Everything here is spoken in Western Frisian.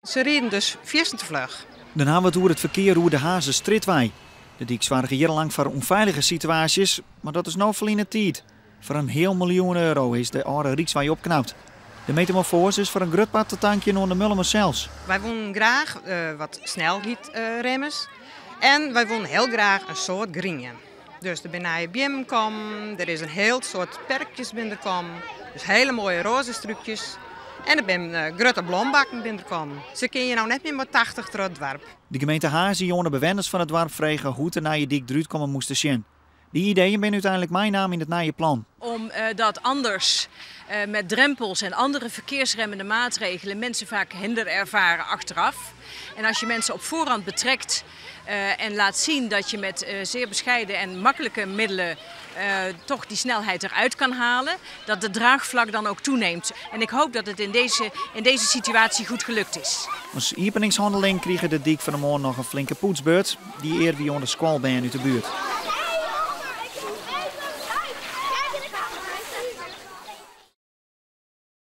Se rieden dus fierstente fluch. Dan hawwe we it oer it ferkear oer de Harnzerstrjitwei. De dyk soarge jierrenlang foar ûnfeilige situaasjes, mar dat is no ferline tiid. Foar in heal miljoen euro is de âlde Rykswei opknapt. De metamorfoaze is foar in grut part te tankjen oan de Mullumers sels. Wy woenen graach wat snelheidremmers en wy woenen hiel graach in soad grien. Dus der binne nije beammen kommen, der is in hiel soad perkjes binne der kommen, dus hiele moaie roazestrúkjes en der binne grutte blombakken binne der kommen. Se kinne hjir no net mear mei 80 troch it doarp. De gemeente Harns hie oan de bewenners fan it doarp frege hoe't de nije dyk derút komme moast te sjen. Dy ideeën binne úteinlik meinaam yn it nije plan. Omdat anders met drempels en andere verkeersremmende maatregelen mensen vaak hinder ervaren achteraf. En als je mensen op voorhand betrekt en laat zien dat je met zeer bescheiden en makkelijke middelen toch die snelheid eruit kan halen, dat de draagvlak dan ook toeneemt. En ik hoop dat het in deze, in deze situatie goed gelukt is. As iepeningshanneling krige de dyk fan 'e moarn noch in flinke poetsbeurt. Dy ear wie oan de skoalbern út de buert.